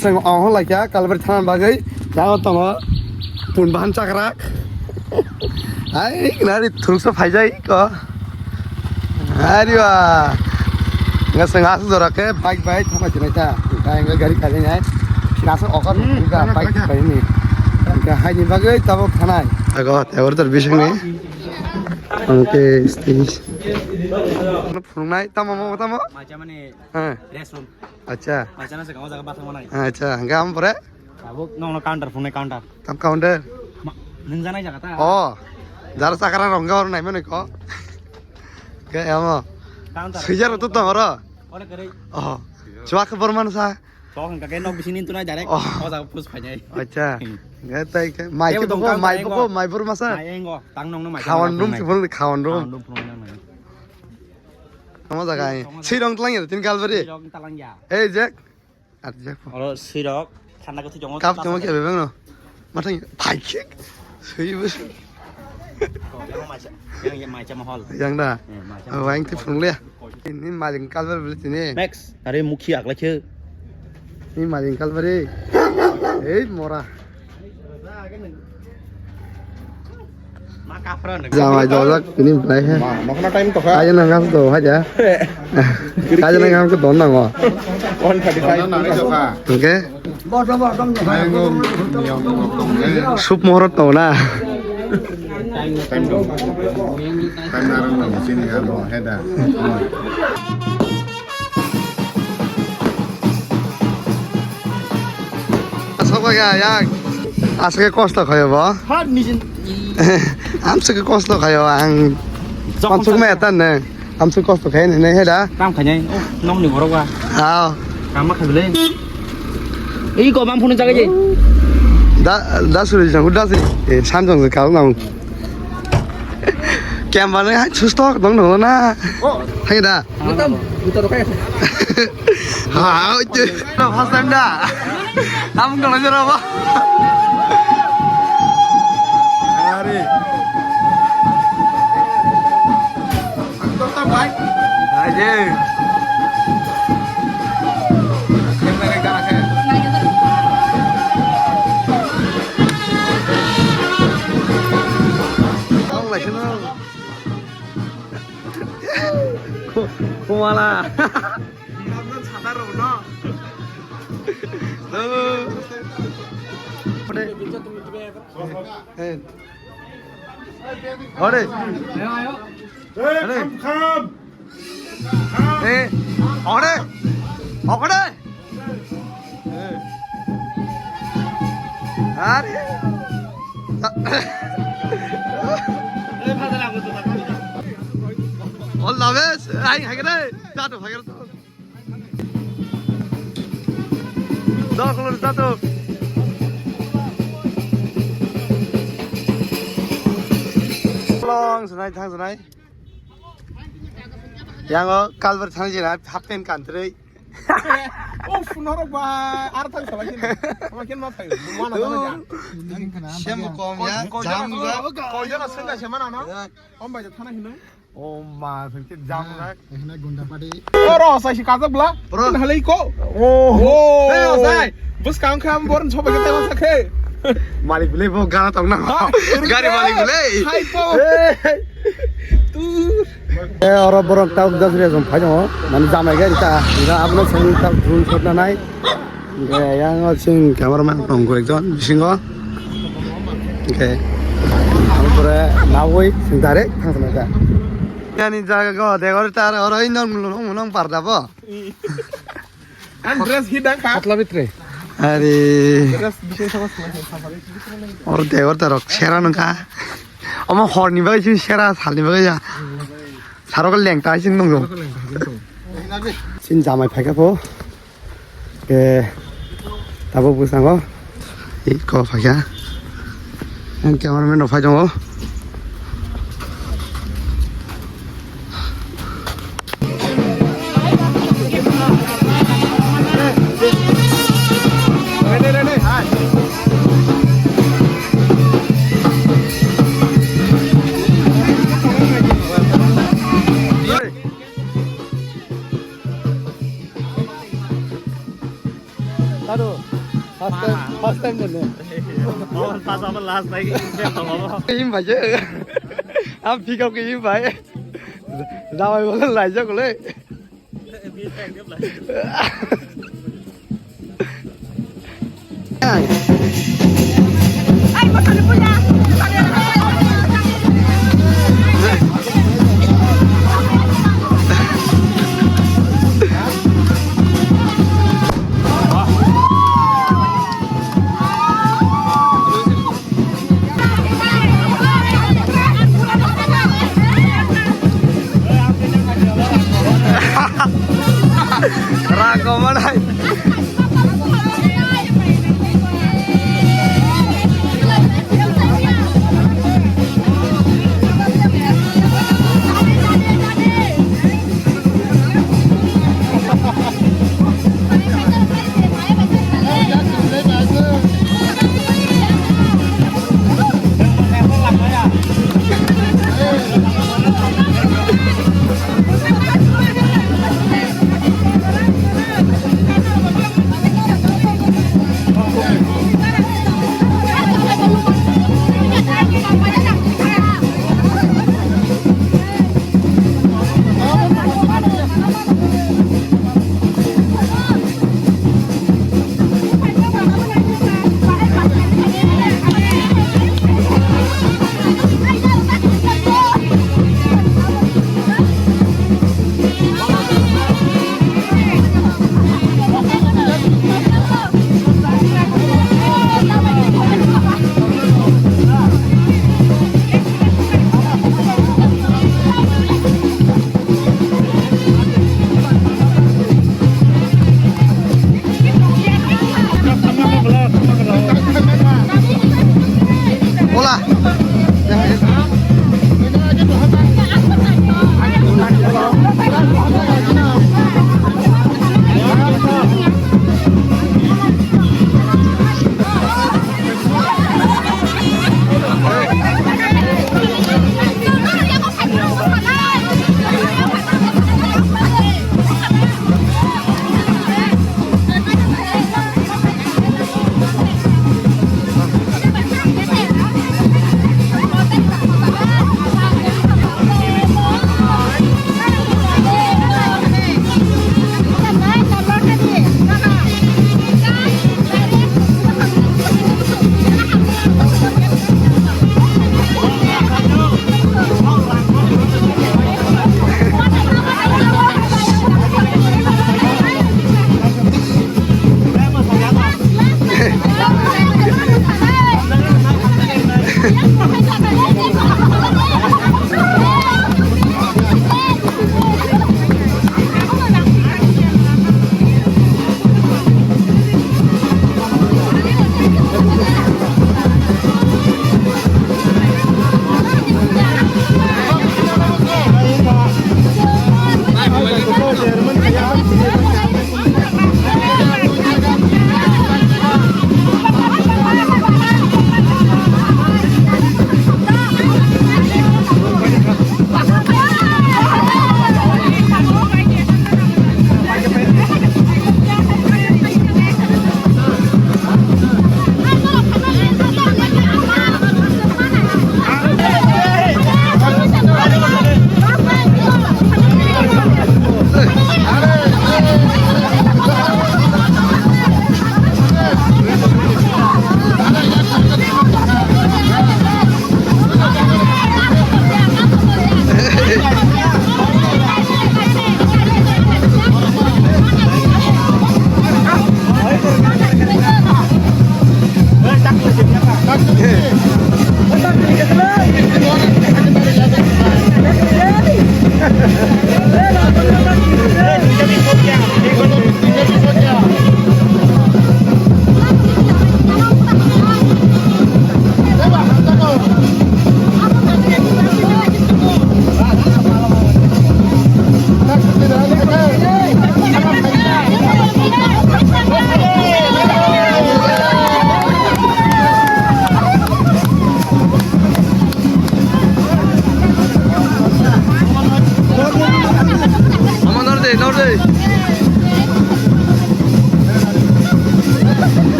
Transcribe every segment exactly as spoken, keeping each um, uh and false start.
Chwng ongho laikha Kalbari thana bagwi, yago tongo pun bahan chakrak. Ai, nari thuruksa phaijai ko. Ari ba. Nga chwng aswk jora khe bike bai thangma sinai ta. Ka enga gari khaijai nai. Sina aswk okar Hmm, ka thangnai, bike thangnai. Khaijai ni. Ka haini bagwi tabuk thanai. Ago, tebor tor bising ni. Ang khe stage. Phunuknai, tamo, mo, tamo? Macha mani Ha. Restroom. Acha. Macha na se kamo jaga bathang manai. Acha, hingke amo pore? Tabuk nong no counter phunai counter. Tam counter? Ma, nung janai jaga ta? Oh. Jaro sakara rong ga oro nai mano ko. Ke amo. Counter. Sui jaro to tong oro. Ore kare. Oh. Chua ke borman sa. To hingka ke nok bising ni tunai direct. Oh. O jaga pus phainai. Acha. Hmm. Nge tai ke mai Tebo ke dong boko, counter mai engo. Boko, mai bor masa. Mai engo. Tang nong no mai. Khawan room phunai. Sibol khawan room. Khawan room phunai nang nai. Tamo jaga ai. Tamo jaga. Sirong tlang ya, tin Kalbari. Sirong tlang ya. Ei, Jack. Ar Jack. Oro sirok, thanda khe thwi tongo. Kap tamo khe bebang no. Mathang thai khe. Sui bus. Oh, yang macha. Yang, yang macha mahal. Yang da. Eh, macha Oh, mahal. Yang ti phung le. Ini maling Kalbari beli sini. Max, are mukhi akla khe. Ini maling Kalbari. Ei, mora. Jamai dojak tini belai he. Ma, makna time tokha. Kaisa nang ham to haja. Kaisa nang ham to don nango. One thirty-five. Hingke? Sup mohor tongo na. Time dong. Time narang nang sini ya mo heda. Asok ya, ya. Asok kosto khayo bo. Ha, nijin. Amsok kosto khayo ang. Jokon pansok me atan ne. Amsok kosto khayo ne, ne heda. Kam khayo. Oh, nong ni borok ba. Ah. Kam ma khayo le. Ei ko bam phone jaga je. Da, da suri jang, da si. Eh, samjang se kal nang. Kemba le hai susto dong dong na. Oh. Hai da. Buta, buta rok kaya. Ha, oke. First time da. Am dong jero ba. Are. Ang to tam bai. Aje. Ang lai sino. Kumala. Ore. Ore. Kham, kham. Eh, ore. Ore. Are. All the best. Ai, hagre. Tato hagre to. Dok lor tato. Long, senai, thang senai. Yang o Kalbar thang jina half pant kantrwi. Oh, phone rok ba, ar thang sala kin. Ama kin ma thang. Mana thang ja. Sem kom ya, jam ga. Ko jana senga semana na. Om bai thana hino. Oh ma, sengke jam ga. Ehna gunda padi. Oh, ro sai si kajak bla. Bro. Halai ko. Oh. Oh. Hey, sai. Bus kam kam bor so ba ta sa khe. Malik bile bo gana tong na. Ha? Gari malik bile. Hai po. Hey. Tu. Eh, oro borok ta udas re jom phai no. Mani jamai gari ta. Ira abno sai ta drone shot na nai. Hingke yang o chwng cameraman tongo ekjon bisingo. Hingke aboni pore nawi chwng direct thang swnai kha. Yani jaga go degor tar oro inom nong nong parda bo. Ang dress hi dang kha. Patla bitre. Are. Dress bisingo sama sama. Oro degor tarok sera nang kha. Omo horni bagwi chwng sera salni bagwi ya. Sarok lengta chwng nongjo. Chini jamai phaikha pho. Ke tabuk bwskango iko phaikha. Ang cameraman rok phai tongo. First time, first time dene. Omo first, omo last nai, ini yang tong omo. Im bai je. Am pick up ke im bai. Jawai bole lai jak le. Rago manai.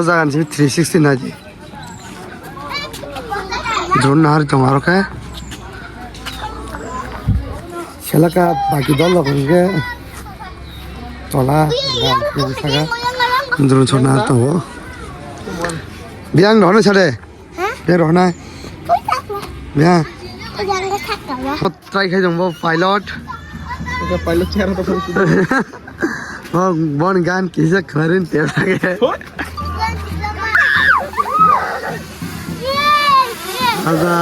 Jagan simi three sixty naidi. Drone nahar tong aro khe. Selaka baki dol rok hwnkhe tola saka drone shot nahar tongo. Biyang dohorno sade. Ha? Biyang dohornai. Biyang. Try khai jong bo pilot. Oke, pilot chair to. Bo, bon gan kisa kharin te lage. Aza.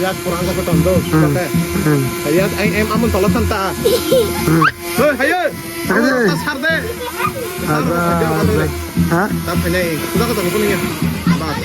Yak kurang ko ton do. Hmm. Kate. Hmm. Yak ai em amun tolo santa. Hmm. Hei, hayo. Hayo. Sar de. Aza, aza. Ha? Tap hayo. Kuda ko tong ko niya. Bas.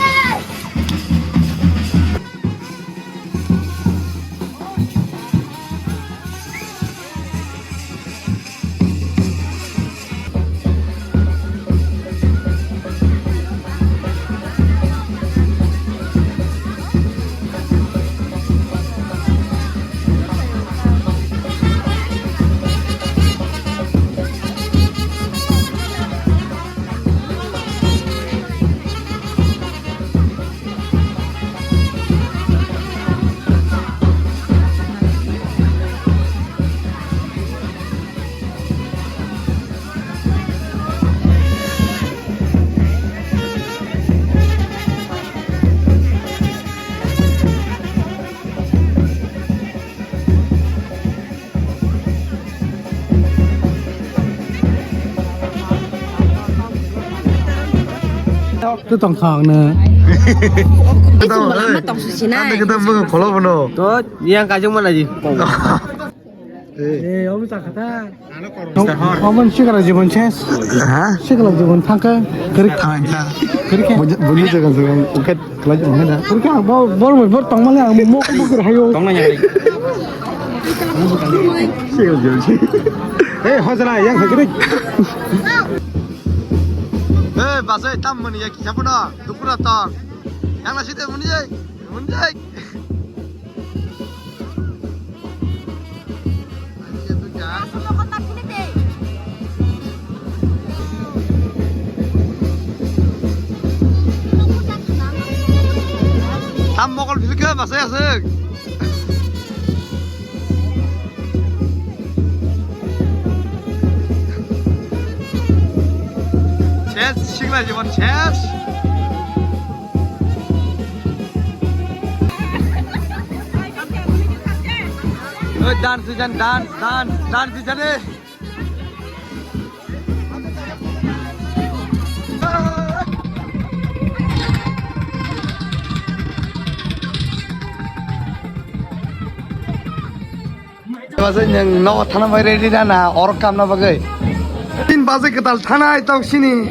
Tu tong khang ne. Ito wala ma tong susi na. Anda kita mung kholo bono. To yang kajung mana ji? Eh, omo ta khata. Omo sikala jibon ses. Ha? Sikala jibon thangka. Krik thangka. Krik. Bunyi jaga jaga uket. Khlai tong khe da. Kuri khe ang bo, bor, bor tongmani ang mo, mo, mo, khe hayo. Tongna nyari. Hey, hojra, yang hagrik. Hey, basai tam mani ya kisa puna, dukura tong. Yang nasi teh muni jai, muni jai. Tam mokol philke basai aswk. Ses, sikla jibon ses. Oi, dance dijan, dance, dance, dance dijan, eh. Basa yang no thana bai ready na na or kam na bagai. Tin baje ketal thana ai tau sini.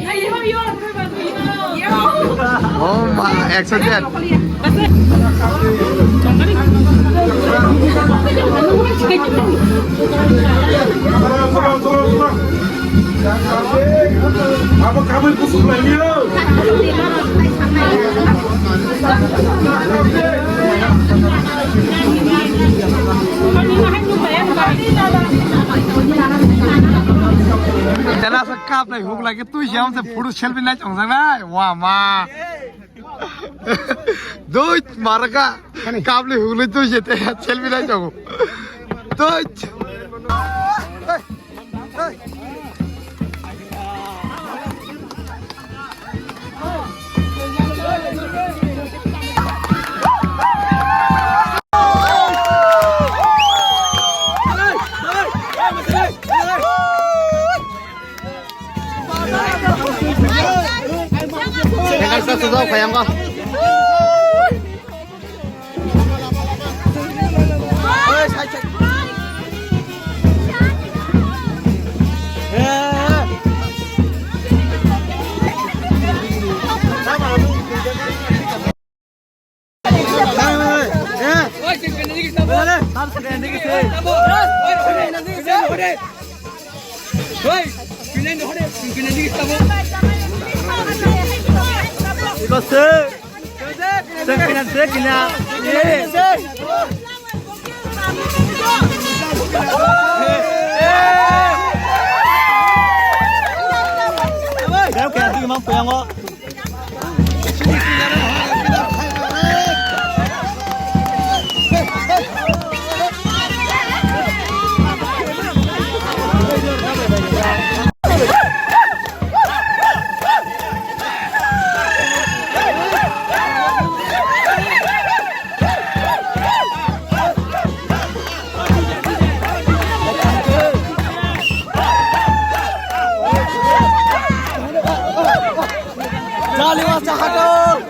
Oh ma, accident. Tena sa kap lai huk lai ke tu siam se photo selfie lai chong sang lai. Wa ma. Doi marga. Kani? Kapli hugli doi jete selfie lai jago. Doi. Tengkar sa sudah kayang ko. Yango. Jaliwa Sahato.